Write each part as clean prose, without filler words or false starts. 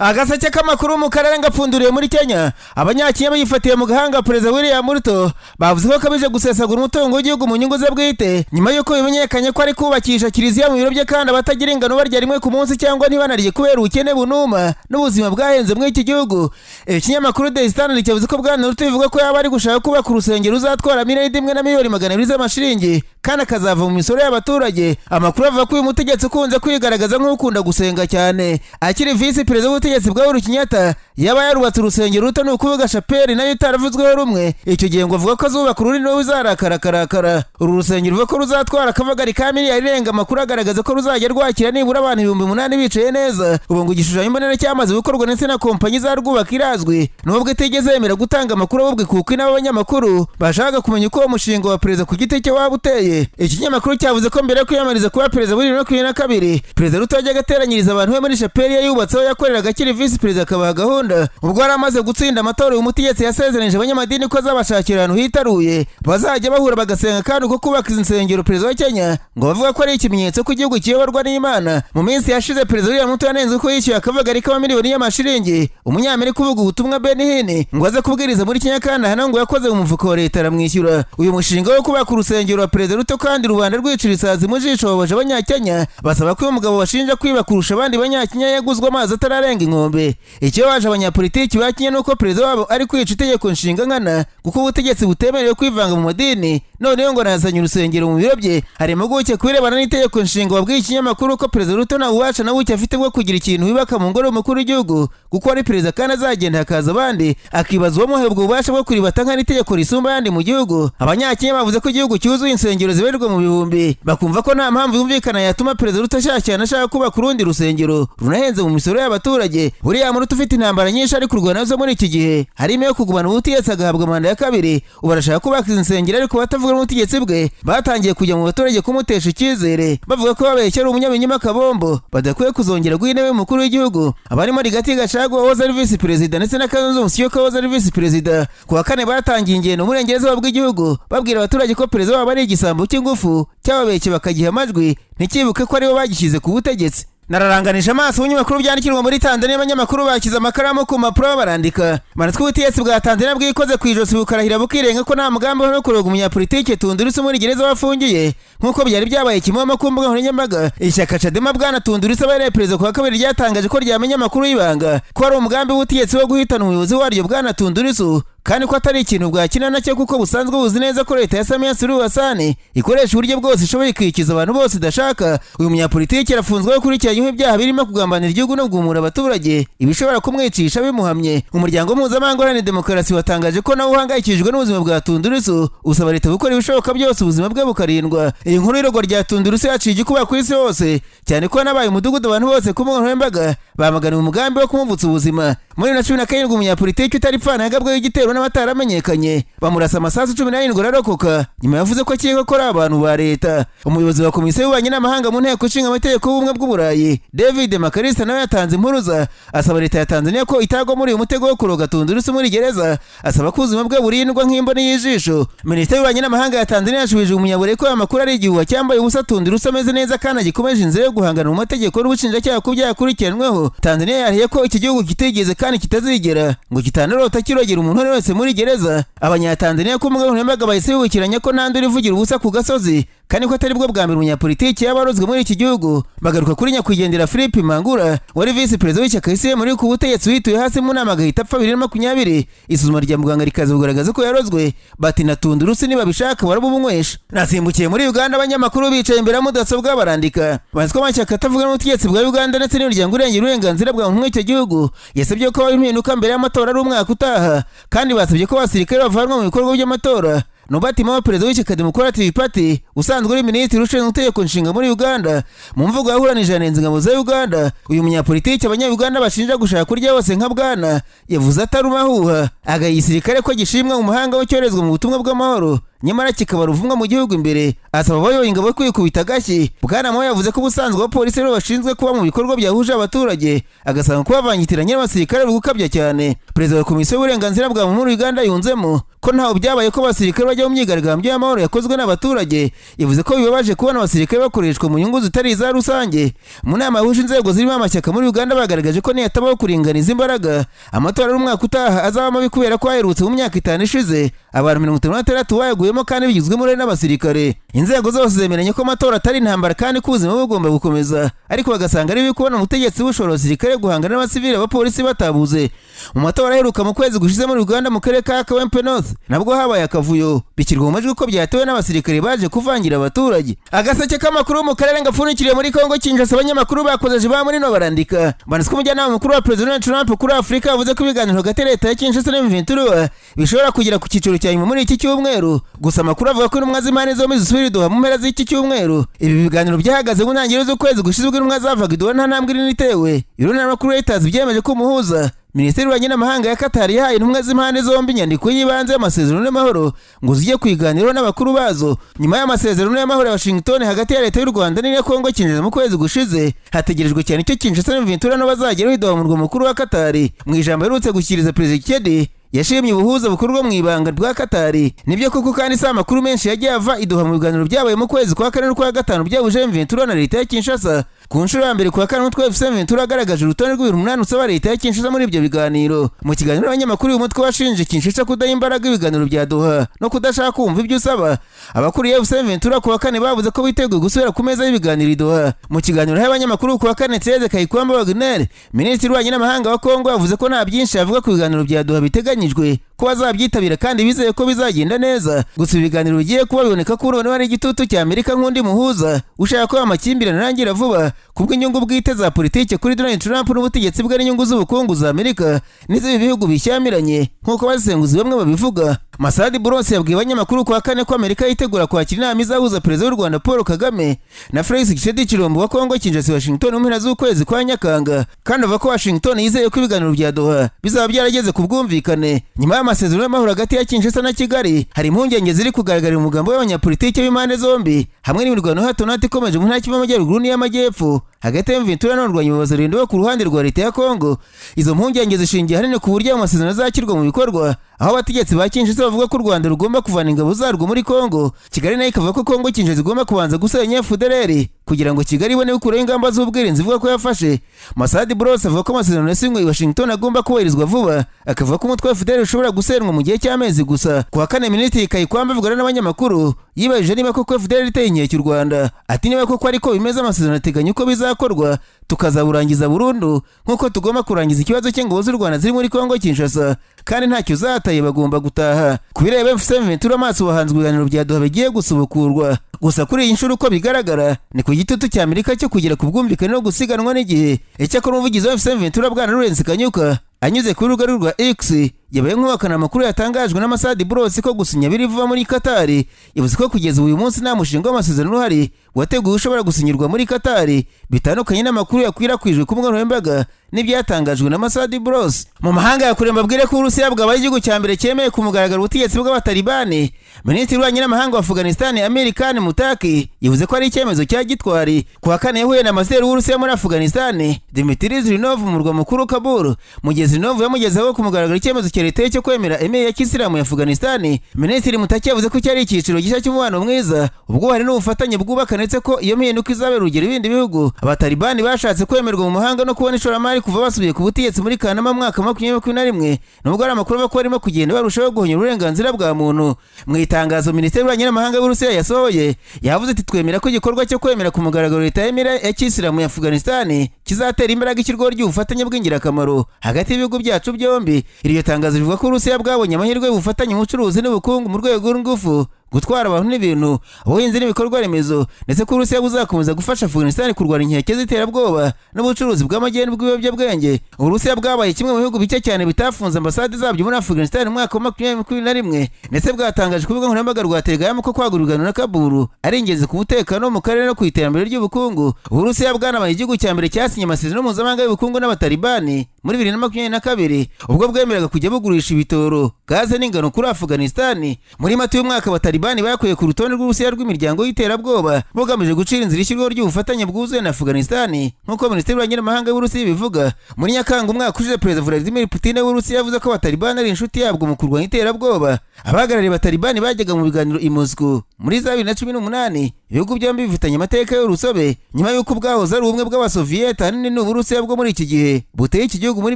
Agaseke k'amakuru mu karere ngapfunduriye muri Kenya. Abanyakenya bayifatiye mu gahanga Perezida William Ruto, bavuze ko akabije gusesagura umutungo w'igihugu mu nyungu ze bwite, nyuma y'uko bimenyekanye ko ari kubakisha kiliziya mu biro bye, kandi abatagira ingano barya rimwe ku munsi cyangwa ntibanarye kubera ubukene bunuma n'ubuzima bwahenze muri iki gihugu. Ikinyamakuru The Standard cyavuze ko Bwana Ruto bivuga ko yaba ari gushaka kubaka urusengero ruzatwara miliyoni 1 na miliyoni 200 z'amashiringi, kandi akazava mu misoro y'abaturage. Amakuru avuga ko uyu mutegetsi ukunze kwigaragaza nk'ukunda gusenga cyane, akiri visi perezida w'ubutegetsi bwa Uhuru Kenyatta, yaba yarubatse urusengero ruto, ni ukuvuga shapeli, nayo itaravuzweho rumwe icyo gihe. Ngo avuga ko azubaka urunini ruzarakarakara. Uru rusengero ruvuga ko ruzatwara akavagari ka miliyari irenga. Amakuru agaragaza ko ruzajya rwakira nibura abantu 8000 bicaye neza. Ubu ngo igishushanyo mbonera cyamaze gukorwa, ndetse na kompanyi izarwubaka irazwi, nubwo itigeze yemera gutanga amakuru ahubwo kuko inabo abanyamakuru bashaka kumenya uko uwo mushinga wa perezida ku giti cye waba uteye. Iki kinyamakuru cyavuze ko mbere yo kwiyamamariza kuba perezida muri 2022, Perezida Ruto yajyaga ateranyiriza abantu be muri shapeli ye yubatseho yakoreraga akiri visi perezida, akabaha gahunda. Ubwo yari amaze gutsinda amatora, uyu mutegetsi yasezeranije abanyamadini ko azabashakira ahantu hitaruye bazajya bahura bagasenga. Kandi uko kubaka izi nsengero, perezida wa Kenya ngo bavuga ko ari ikimenyetso ko igihugu kiyoborwa n'Imana. Mu minsi yashize, Perezida William Ruto yanenze ko yishyuye akavagari k'amamiliyoni y'amashiringi Umunyamerika uvuga ubutumwa Benny Hinn ngo aze kubwiriza muri Kenya, kandi aha ngo yakoze mu mufuka wa leta aramwishyura. Uyu mushinga wo kubaka urusengero wa Perezida Ruto kandi rubanda rwicira isazi mu jisho babaje Abanyakenya, basaba ko uyu mugabo bashinja kwiba kurusha abandi Banyakenya yaguzwe amazi atararenga inkombe. Icyo baje abanyapolitiki ba Kenya nuko perezida wabo ari kwica itegeko nshinga nkana, kuko ubutegetsi butemerewe kwivanga mu madini. Noneho ngo nazanye urusengero mu biro bye. Hari impuguke ku birebana n'itegeko nshinga wabwiye ikinyamakuru ko Perezida Ruto nta bubasha na buke afite bwo kugira ikintu yubaka mu ngoro y'umukuru w'igihugu, kuko ari perezida kandi azagenda hakaza abandi. Akibaza uwamuhaye ubwo bubasha bwo kuribata nkana itegeko risumba ayandi mu gihugu. Abanyakenya bavuze ko igihugu cyuzuye insengero zibarirwa mu bihumbi, bakumva ko nta mpamvu yumvikana yatuma Perezida Ruto ashakirana ashaka kubaka urundi rusengero runahenze mu misoro y'abaturage. Buriya Ruto ufite intambara nyinshi ari kurwana nazo muri iki gihe, harimo iyo kugumana ubutegetsi agahabwa manda ya kabiri, ubu arashaka kubaka izi nsengero, ariko batavuga n'ubutegetsi bwe batangiye kujya mu baturage kumutesha icyizere, bavuga ko babeshya, ari umunyabinyoma kabombo, badakwiye kuzongera guha intebe y'umukuru w'igihugu. Abarimo Rigathi Gachagua wahoze ari visi perezida ndetse na Kalonzo Musyoka wahoze ari visi perezida, ku wa kane batangiye ingendo mu burengerazuba bw'igihugu, babwira abaturage ko perezida wabo ari igisambo cy'ingufu cyababeshye bakagiha amajwi, ntikibuke ko aribo bagishyize ku butegetsi. Nararanganije amaso ibinyamakuru byandikirwa muri Tanzania. Abanyamakuru bashyize amakaramu ku mpapuro barandika, manitswe ubutegetsi bwa Tanzania bwikoze ku ijosi, bukarahira bukirenga ko nta mugambi wo kuroga umunyapolitike Tundu Lissu muri gereza wafungiye, nk'uko byari byabaye kimomo ku mbuga nkoranyambaga. Ishyaka Chadema Bwana Tundu Lissu abaye perezida, ku wa kabiri ryatangaje ko ryamenye amakuru y'ibanga ko ari umugambi w'ubutegetsi wo guhitana umuyobozi waryo Bwana Tundu Lissu, kandi ko atari ikintu bwakina nacyo, kuko busanzwe buzi neza ko leta ya Samia Suluhu Hassan ikoresha uburyo bwose ishoboye ikikiza abantu bose idashaka. Uyu munyapolitiki arafunzwe akurikiranyweho ibyaha birimo kugambanira igihugu no guhumura abaturage, ibishobora kumwicisha bimuhamye. Umuryango mpuzamahanga uharanira demokarasi watangaje ko nawe uhangayikishijwe n'ubuzima bwa Tundu Lissu, usaba leta gukora ibishoboka byose ubuzima bwe bukarindwa. Iyi nkuru y'irogwa rya Tundu Lissu yaciye igikuba ku isi hose, cyane ko yanabaye umudugudu. Abantu bose ku mbuga nkoranyambaga bamaganiwe umugambi wo kumuvutsa ubuzima. Muri 2017, umunyapolitiki utari pfana yagabweho igitero n'abataramenyekanye, bamurasa amasasu 17, ararokoka. Nyuma yavuze ko akeka ko ari abantu ba leta. Umuyobozi wa komisiyo y'ububanyi n'amahanga mu Nteko Ishinga Amategeko y'Ubumwe bw'Uburayi, David McAllister, nawe yatanze impuruza, asaba leta ya Tanzania ko itagwa muri uyu mutego wo kuroga Tundu Lissu muri gereza, asaba ko ubuzima bwe burindwa nk'imboni y'ijisho. Minisiteri y'Ububanyi n'Amahanga ya Tanzania yashubije umunyaburayi ko aya makuru ari igihuha cyambaye ubusa, Tundu Lissu ameze neza kandi agikomeje inzira yo guhangana mu mategeko n'ubushinjacyaha ku byaha akurikiranyweho. Tanzania yariye ko iki gihugu kitigeze kandi kitazigera ngo kitanarota kirogera umuntu uwo ari wese muri gereza. Abanyatanzaniya ku mbuga nkoranyambaga bahise bibukiranya ko nta nduru ivugira ubusa ku gasozi, kandi ko atari bwo bwa mbere umunyapolitiki yaba arozwe muri iki gihugu. Bagaruka kuri nyakwigendera Philip Mangura wari visi perezida w'ishyaka CCM muri ku butegetsi, wituye hasi mu nama agahita apfa 2020, isuzuma rya muganga rikaza kugaragaza ko yarozwe. Bati na Tundu Lissu nibabishaka barabubunywesha. Nasimbukiye muri Uganda. Abanyamakuru bicaye imbere ya mudasobwa barandika, bazi ko amashyaka atavuga n'ubutegetsi bwa Uganda ndetse n'imiryango irengera uburenganzira bwa muntu muri icyo gihugu yasabye ko haba impinduka mbere y'amatora ari umwaka utaha, kandi basabye ko abasirikare bavanwa mu bikorwa by'amatora. Norbert Mao, perezida w'ishyaka Democratic Party usanzwe uri minisitiri ushinzwe itegeko nshinga muri Uganda, mu mvugo yahuranije yanenze ingabo za Uganda. Uyu munyapolitiki Abanya-Uganda bashinja gushaka kurya hose nka bwana, yavuze atari umahuha, agaya igisirikare ko gishimwa mu mahanga wo cyoherezwa mu butumwa bw'amahoro, nyamara kikaba ruvumwa mu gihugu imbere, asaba abayoboye ingabo kwikubita agashyi. Bwana Mao yavuze ko ubusanzwe abapolisi aribo bashinzwe kuba mu bikorwa byahuje abaturage, agasanga kubavangitiranya n'abasirikare biri gukabya cyane. Perezida wa Komisiyo y'Uburenganzira bwa muntu muri Uganda yunzemo ko ntaho byabaye ko abasirikare bajya mu myigaragambyo y'amahoro yakozwe n'abaturage. Yavuze ko bibabaje kubona abasirikare bakoreshwa mu nyungu zitari iza rusange. Mu nama yahuje inzego zirimo amashyaka muri Uganda, bagaragaje ko nihatabaho kuringaniza imbaraga, amatora y'umwaka utaha azaba mabi, kubera ko aherutse mu myaka 5 ishize abantu 56 bayaguyemo kandi bigizwemo uruhare n'abasirikare. Inzego zose zemeranya ko amatora atari intambara kandi ko ubuzima bugomba gukomeza, ariko bagasanga ari bibi kubona umutegetsi bushora abasirikare guhangana n'abasivili abapolisi batabuze. Mu matora aheruka mu kwezi gushize muri Uganda, mu karere ka Kawempe North, nabwo habaye akavuyo, bishyirwa mu majwi ko byatewe n'abasirikare baje kuvangira abaturage. Agaseke k'amakuru mu karere gapfundikiriye muri Kongo Kinshasa, abanyamakuru bakozeje ba muri no barandika banditswe. Umujyanama mukuru wa Perezida Donald Trump kuri Afurika yavuze ko ibiganiro hagati ya leta ya Kinshasa na M23 bishobora kugera ku cyiciro cya nyuma muri iki cyumweru. Gusa amakuru avuga ko intumwa z'impande zombi zisubira i Doha mu mpera z'iki cyumweru. Ibi biganiro byahagaze mu ntangiriro z'ukwezi gushize, ubwo intumwa zavaga i Doha nta ntambwe nini itewe. Ibiro ntaramakuru Reuters byemeje ko umuhuza, Minisiteri y'Ububanyi n'Amahanga ya Qatar, yahaye intumwa z'impande zombi inyandiko y'ibanze y'amasezerano y'amahoro ngo zijye kuyiganiraho n'abakuru bazo. Nyuma y'amasezerano y'amahoro ya Washington hagati ya leta y'u Rwanda n'iya Kongo Kinshasa mu kwezi gushize, hategerejwe cyane icyo Kinshasa na M23 no bazageraho i Doha, mu murwa mukuru wa Qatar. Mu ijambo aherutse gushyikiriza Perezida Tshisekedi, yashimye ubuhuza bukorwa mu ibanga bwa Katari. Nibyo koko kandi si amakuru menshi yagiye ava i Doha mu biganiro byabaye mu kwezi kwa kane n'ukwa gatanu byahuje M23 na leta ya Kinshasa. Ku nshuro ya mbere, ku wa kane, umutwe wa AFC M23 wagaragaje urutonde rw'ibintu 8 usaba leta ya Kinshasa muri ibyo biganiro. Mu kiganiro n'abanyamakuru, uyu mutwe washinje Kinshasa kudaha imbaraga ibiganiro bya Doha no kudashaka kumva ibyo usaba. Abakuriye AFC M23 ku wa kane bavuze ko biteguye gusubira ku meza y'ibiganiro i Doha. Mu kiganiro y'abanyamakuru ku wa kane, Thérèse Kayikwamba Wagner, minisitiri w'ububanyi n'amahanga wa Kongo, yavuze ko nta byinshi avuga ku biganiro bya Doha biteganyijwe, ko bazabyitabira kandi bizeye ko bizagenda neza. Gusa ibiganiro bigiye kuba biboneka ko noneho ari igitutu cya Amerika nk'undi muhuza ushaka ko amakimbirane arangira vuba kubw'inyungu bwite za politike kuri Donald Trump n'ubutegetsi bwe, n'inyungu z'ubukungu za Amerika n'iz'ibi bihugu bishyamiranye, nk'uko abasesenguzi bamwe babivuga. Masadi Boulos yabwiye abanyamakuru ku wa kane ko Amerika yitegura kwakira inama izahuza Perezida w'u Rwanda Paul Kagame na Felix Tshisekedi Tshilombo wa Kongo Kinshasa, Washington, mu mpera z'ukwezi kwa Nyakanga, kandi avuga ko Washington yizeye ko ibiganiro bya Doha bizaba byarageze ku bwumvikane. Nyuma y'amasezerano y'amahoro hagati ya Kinshasa na Kigali, hari impungenge ziri kugaragarira umugambo w'abanyapolitiki b'impande zombi, hamwe n'imirwano hato na hato ikomeje mu ntara Kivu y'Amajyaruguru n'iy'Amajyepfo hagati ya M23 n'abarwanyi ba bo ku ruhande rwa leta ya Kongo. Izo mpungenge zishingiye ahanini ku buryo ayo masezerano azashyirwa mu bikorwa, aho abategetsi ba Kinshasa bavuga ko u Rwanda rugomba kuvana ingabo zarwo muri Kongo, Kigali nayo ikavuga ko Kongo Kinshasa igomba kubanza gusenya FDLR kugira ngo Kigali ibone gukuraho ingamba z'ubwirinzi ivuga ko yafashe. Masadi Boulos avuga ko amasezerano yasinywe i Washington agomba kubahirizwa vuba, akavuga ko umutwe wa FDLR ushobora gusenywa mu gihe cy'amezi gusa. Ku wa kane, Minisitiri Kayikwamba avugana n'abanyamakuru yibajije niba koko FDLR iteye inkeke u Rwanda. Ati: "Niba koko ariko bimeze, amasezerano ateganya uko bizakorwa, tukazawurangiza burundu nk'uko tugomba kurangiza ikibazo cy'ingabo z'u Rwanda ziri muri Kongo Kinshasa, kandi ntacyo zataye, bagomba gutaha." Ku bireba AFC M23, amaso bahanzwe ibiganiro bya Doha bigiye gusubukurwa. Gusa kuri iyi nshuro, uko bigaragara, ni ku gitutu cya Amerika cyo kugera ku bwumvikane no gusiganwa n'igihe. Icyakora umuvugizi wa AFC M23, bwana Lawrence Kanyuka, anyuze kuri rubuga rwa X, yabaye nk'uhakana amakuru yatangajwe na Masadi Boulos ko gusinya biri vuba muri Katari. Yavuze ko kugeza uyu munsi nta mushinga w'amasezerano uhari wateguwe ushobora gusinyirwa muri Katari, bitandukanye n'amakuru yakwirakwijwe ku mbuga nkoranyambaga n'ibyatangajwe na Masadi Boulos. Mu mahanga ya kure, mbabwire ko Uburusiya bwabaye igihugu cya mbere cyemeye ku mugaragaro ubutegetsi bw'Abatalibani. Minisitiri w'Ububanyi n'Amahanga wa Afghanistan, Amir Khan Muttaqi, yavuze ko ari icyemezo cya gitwari. Ku wa kane yahuye na ambasaderi w'Uburusiya muri Afghanistan, Dmitry Zhirnov, mu murwa mukuru Kabul, mu gihe Zhirnov yamugezeho ku mugaragaro icyemezo cya leta cyo kwemera emir ya Kisilamu ya Afghanistan. Minisitiri Muttaqi yavuze ko cyari icyiciro gishya cy'umubano mwiza, ubwo hari n'ubufatanye bwubaka, ndetse ko iyo mpinduka izabera urugero ibindi bihugu. Abatalibani bashatse kwemerwa mu mahanga no kubona ishoramari kuva basubiye ku butegetsi muri Kanama mwaka 2021, nubwo hari amakuru avuga ko barimo kugenda barushaho guhonyora uburenganzira bwa muntu. Mu itangazo Minisiteri y'Ububanyi n'Amahanga y'Uburusiya yasohoye, yavuze iti: "Twemera ko igikorwa cyo kwemera ku mugaragaro leta y'emira ya Kisilamu ya Afghanistan kizatera imbaraga ishyirwaho ry'ubufatanye bw'ingirakamaro hagati y'ibihugu byacu byombi." Iryo tangazo rivuga ko Uburusiya bwabonye amahirwe y'ubufatanye mu bucuruzi n'ubukungu, mu rwego rw'ingufu, gutwara abantu n'ibintu, ubuhinzi n'ibikorwa remezo, ndetse ko Uburusiya buzakomeza gufasha Afghanistan kurwanya inkeke z'iterabwoba n'ubucuruzi bw'amagendo bw'ibiyobyabwenge. Uburusiya bwabaye kimwe mu bihugu bike cyane bitafunze ambasade zabyo muri Afghanistan mu mwaka wa 2021, ndetse bwatangaje ku rubuga nkoranyambaga rwa Telegram ko kwagura ibiganiro na Kabul ari ingenzi ku mutekano wo mu karere no ku iterambere ry'ubukungu. Uburusiya bwanabaye igihugu cya mbere cyasinye amasezerano mpuzamahanga y'ubukungu n'Abatalibani. Muri 2022, ubwo bwemeraga kujya bugurisha ibitoro, gaze n'ingano kuri Afghanistan. Muri Mata y'umwaka, Abatalibani bakuye ku rutonde rw'Uburusiya rw'imiryango y'iterabwoba, bugamije gucira inzira ishyirwaho ry'ubufatanye bwuzuye na Afghanistan, nk'uko Minisiteri y'Ububanyi n'Amahanga y'Uburusiya ibivuga. Muri Nyakanga umwaka ushize, Perezida Vladimir Putin w'Uburusiya yavuze ko Abatalibani ari inshuti yabwo mu kurwanya iterabwoba. Abahagarariye Abatalibani bajyaga mu biganiro i Moscow muri za 2018. Ibihugu byombi bifitanye amateka y'urusobe nyuma y'uko ubwahoze ari ubumwe bw'Abasoviyete, ahanini ni Uburusiya bwo muri iki gihe, buteye iki gihugu muri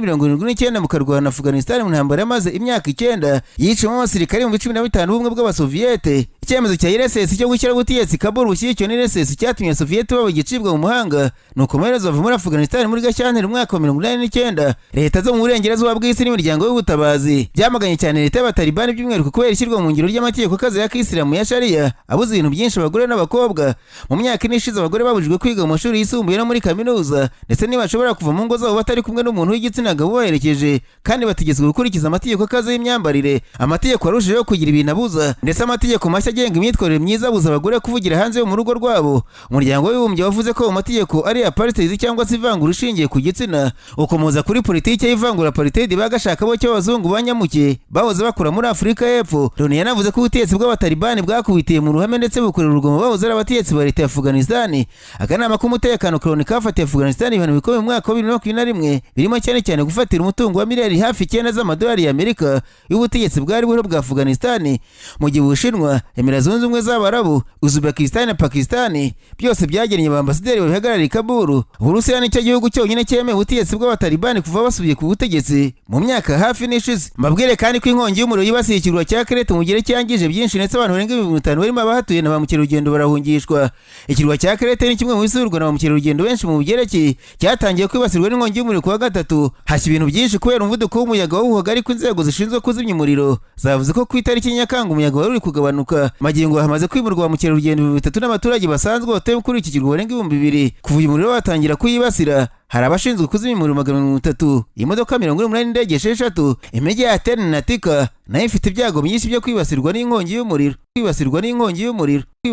79, bukarwana na Afghanistan mu ntambara yamaze imyaka 9, yiciyemo abasirikare 15,000 b'ubumwe bw'Abasoviyete. Icyemezo cya URSS cyo gushyira ubutegetsi Kabul bushyigikiwe n'URSS cyatumye Soviyete baba igicibwa mu mahanga, nuko amaherezo bava muri Afghanistan muri Gashyantare umwaka wa 89. Leta zo mu burengerazuba bw'isi n'imiryango y'ubutabazi byamaganye cyane leta y'Abatalibani, by'umwihariko kubera ishyirwa mu ngiro ry'amategeko akaze ya kisilamu ya Sharia, abuza ibintu byinshi abagore n'abakobwa. Mu myaka 4 ishize, abagore babujijwe kwiga mu mashuri yisumbuye no muri kaminuza, ndetse ntibashobora kuva mu ngo zabo batari kumwe n'umuntu w'igitsina gabo ubaherekeje, kandi bategetswe gukurikiza amategeko akaze y'imyambarire, amategeko arushijeho kugira ibintu abuza. Ndetse amategeko mashya agenga imyitwarire myiza abuza abagore kuvugira hanze yo mu rugo rwabo. Umuryango w'Abibumbye wavuze ko mu mategeko ari apartheid cyangwa se ivangura ishingiye ku gitsina, ukomoza kuri politiki y'ivangura, apartheid, bagashaka bo cy'abazungu banyamuke bahoze bakora muri Afurika y'Epfo. Loni yanavuze ko ubutegetsi bw'Abatalibani bwakubitiye mu ruhame ndetse bukorera urugomo bahoze ari abategetsi ba leta ya Afghanistan. Akanama k'umutekano ka Loni kafatiye Afghanistan ibihano bikomeye mu mwaka wa 2021, birimo cyane cyane gufatira umutungo wa miliyari hafi 9 z'amadolari y'Amerika y'ubutegetsi bwari buriho bwa Afghanistan, mu gihe Ubushinwa, Emira Zunze Ubumwe z'Abarabu, Uzbekistan na Pakistan byose byagennye ba ambasaderi babihagarariye i Kabul. Uburusiya nicyo gihugu cyonyine cyemeye ubutegetsi bw'Abatalibani kuva basubiye ku butegetsi mu myaka hafi n'ishize. Mbabwire kandi ko inkongi y'umuriro yibasiye ikirwa cya Krete mu gihe cyangije byinshi, ndetse abantu barenga 5000 barimo abahatuye na ba mukerarugendo barahungishwa. Ikirwa cya Krete ni kimwe mu bisurwa na ba mukerarugendo benshi mu Bugereki. Cyatangiye kwibasirwa n'inkongi y'umuriro kuwa gatatu, hashya ibintu byinshi kubera umuvuduko w'umuyaga wawuhaga, ariko inzego zishinzwe kuzimya umuriro zavuze ko ku itariki Nyakanga umuyaga wari uri kugabanuka. Magingo hamaze kwimurwa ba mukerarugendo 3000 n'abaturage basanzwe batuye kuri iki kirwa barenga 2000. Kuva uyu muriro watangira kuyibasira, hari abashinzwe kuzimya umuriro 130, imodoka 48 n'indege 6. Imijyi ya Athene na Attica nayo ifite ibyago byinshi byo kwibasirwa n'inkongi y'umuriro, kwibasirwa n'inkongi y'umuriro.